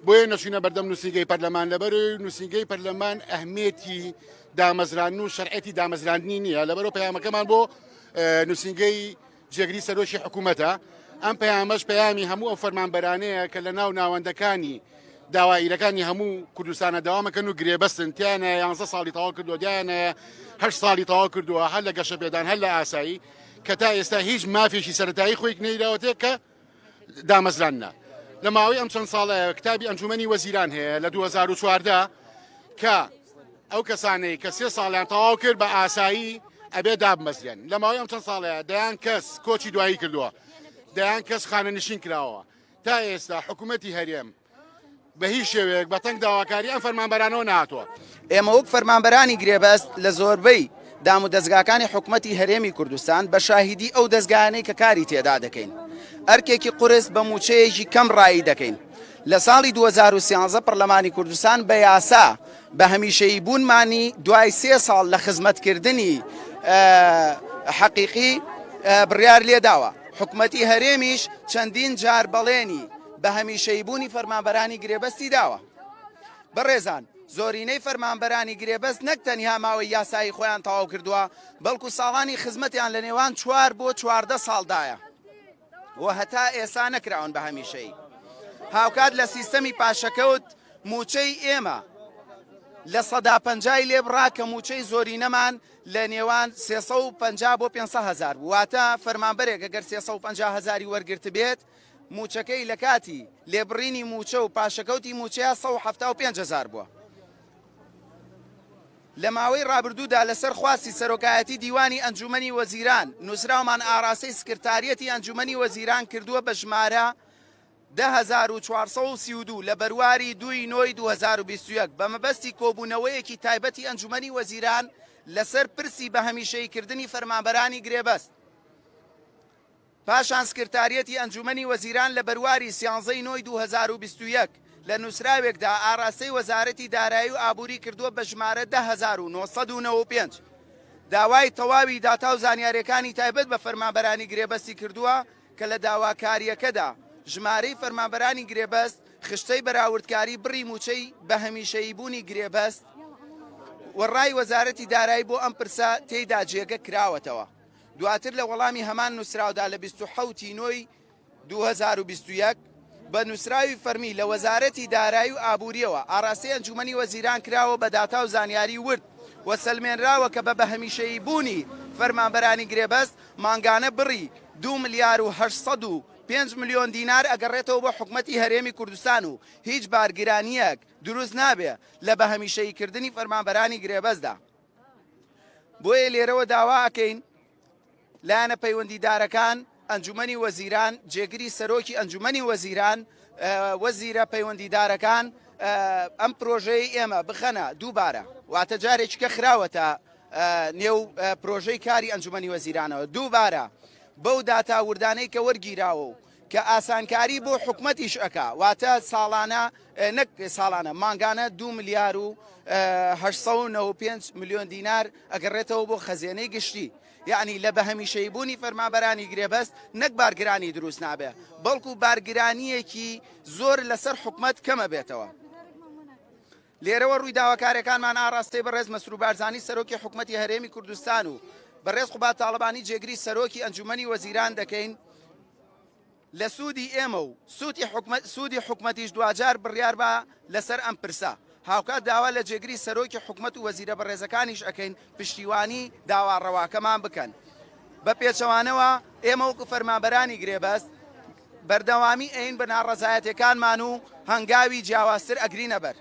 بۆیە نەچوینە بەردەم نووسینگەی پەرلەمان لەبەرەوەی نووسینگەی پەرلەمان ئەهمیەتی دامەزراندن و شەرعەتی دامەزراندنی نییە لەبەرەوە پەیامەکەمان بۆ نووسینگەی جێگری سەرۆکی حکوومەتە ئەم پەیامەش پەیامی هەموو ئەو فەرمانبەرانەیە کە لە ناو ناوەندەکانی داوایرەکانی هەموو کوردستانە داوامەکەن و گرێبەستن تیانە یانزە ساڵی تەواو کردووە دیانە هەر ساڵی تەواو کردووە هەر لە گەشە پێدان هەر لە ئاسایی کە تا ئێستا هیچ مافێکی سەتایی خۆی نەیراوەتێ کە دامەزراندنە. لە ماوەی ئەم چەند ساڵەیە کتابی ئەنجومەنی وەزیران هەیە لە 2014 کە ئەو کەسانەی کە سێ ساڵیان تەواو کرد بە ئاسایی ئەبێ دابمەزرێن. لە ماوەی ئەم چەند ساڵەیە دەیان کەس کۆچی دوایی کردووە، دەیان کەس خانەنشین کراوە. تا ئێستا حکوومەتی هەرێم بە هیچ شێوەیەک بە تەنگ داواکاری ئەم فەرمانبەرانەوە نەهاتووە. ئێمە وەک فەرمانبەرانی گرێبەست لە زۆربەی دامودەزگاکانی حکومەتی هەرێمی کوردستان بە شاهیدی ئەو دەزگایانەی کە کاری تێدا دەکەین ئەرکێکی قورس بە مووچەیەکی کەم ڕایی دەکەین. لە ساڵی 2013 پەرلەمانی کوردستان بە یاسا بە هەمیشەیی بوونمانی دوای سێ ساڵ لە خزمەتکردنی حەقیقی بڕیار لێداوە. حکومەتی هەرێمیش چەندین جار بەڵێنی بە هەمیشەییبوونی فەرمانبەرانی گرێبەستی داوە. بەڕێزان، زۆرینەی فەرمانبەرانی گرێبەست نەک تەنیا ماوەی یاسایی خۆیان تەواو کردووە، بەڵکو ساڵانی خزمەتیان لە نێوان چوار بۆ 14 ساڵدایە و هەتا ئێستا نەکراون بە هەمیشەیی. هاوکات لە سیستەمی پاشەکەوت مووچەی ئێمە 50% لێبڕا کە مووچەی زۆرینەمان لە نێوان 350 بۆ 500 هەزار بوو، واتە فەرمانبەرێک ئەگەر 350 هەزاری وەرگرتبێت مووچەکەی لە کاتی لێبڕینی مووچە و پاشەکەوتی مووچەیە 175 هەزار بووە. لە ماوەی ڕابردوودا لەسەر خواستی سەرۆکایەتی دیوانی ئەنجوومەنی وەزیران نووسراومان ئاراستەی سکرتاریەتی ئەنجوومەنی وەزیران کردووە بە ژمارە 10432 لە بەرواری دووی نۆی 2021 بە مەبەستی کۆبوونەوەیەکی تایبەتی ئەنجوومەنی وەزیران لەسەر پرسی بەهەمیشەییکردنی فەرمانبەرانی گرێبەست. پاشان سکرتاریەتی ئەنجومەنی وەزیران لە بەرواری سیانزە ی نۆی 2021 لە نوسراوێکدا ئاراستەی وەزارەتی دارایی و ئابوری کردووە بە ژمارە 10995 داوای تەواوی داتا و زانیاریەکانی تایبەت بە فەرمانبەرانی گرێبەستی کردووە کە لە داواکاریەکەدا ژمارەی فەرمانبەرانی گرێبەست، خشتەی بەراوردکاری بڕی موچەی بە هەمیشەییبوونی گرێبەست و ڕای وەزارەتی دارایی بۆ ئەم پرسە تێیدا جێگە کراوەتەوە. دواتر لە وەڵامی هەمان نووسراودا لە 27 ی نۆی 2021 بە نووسراوی فەرمی لە وەزارەتی دارایی و ئابوورییەوە ئاراستەی ئەنجوومەنی وەزیران کراوە بە داتا و زانیاری ورد و سەلمێنراوە کە بە بەهەمیشەیی بوونی فەرمانبەرانی گرێبەست مانگانە بڕی دوو ملیار و 805 ملیۆن دینار ئەگەڕێتەوە بۆ حکومەتی هەرێمی کوردستان و هیچ بارگرانییەک دروست نابێ لە بەهەمیشەییکردنی فەرمانبەرانی گرێبەستدا. بۆیە لێرەوە داوا ئەکەین لایەنە پەیوەندیدارەکان ئەنجومەنی وەزیران جێگری سەرۆکی ئەنجومەنی وەزیران وەزیرە پەیوەندیدارەکان ئەم پرۆژەی ئێمە بخەنە دووبارە واتە جارێکی کە خراوەتە نێو پرۆژەی کاری ئەنجومەنی وەزیرانەوە دووبارە بەو داتا وردانەی کە وەرگیراوە و کە ئاسانکاری بۆ حکومەتیش ئەکا واتە ساڵانە نەک ساڵانە مانگانە 2 ملیار و 895 ملیۆن دینار ئەگەڕێتەوە بۆ خەزێنەی گشتی یعنی لە بەهەمیشەیی بوونی فەرمانبەرانی گرێبەست نەک بارگرانی دروست نابێ بەڵکو بارگرانیەکی زۆر لەسەر حکومەت کەمە بێتەوە. لێرەوە ڕووی داواکاریەکانمان ئاڕاستەی بەڕێز مەسرور بارزانی سەرۆکی حکومەتی هەرێمی کوردستان و بەڕێز قوباد تاڵەبانی جێگری سەرۆکی ئەنجومەنی وەزیران دەکەین لە سوودی ئێمە و سوودی حکومەت سوودی حکومەتیش دواجار بڕیار با لەسەر ئەم پرسە. هاوکات داوا لە جێگری سەرۆکی حکومەت و وەزیرە بەڕێزەکانیش ئەکەین پشتیوانی داوا ڕەواکەمان بکەن. بە پێچەوانەوە ئێمە وەکو فەرمانبەرانی گرێبەست بەردەوامی ئەین بە ناڕەزایەتیەکانمان و هەنگاوی جیاوازتر ئەگرینە بەر.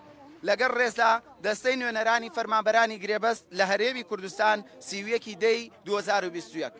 لەگەڵ ڕێزدا دەستەی نوێنەرانی فەرمانبەرانی گرێبەست لە هەرێمی کوردستان 31 ی دەی 2021.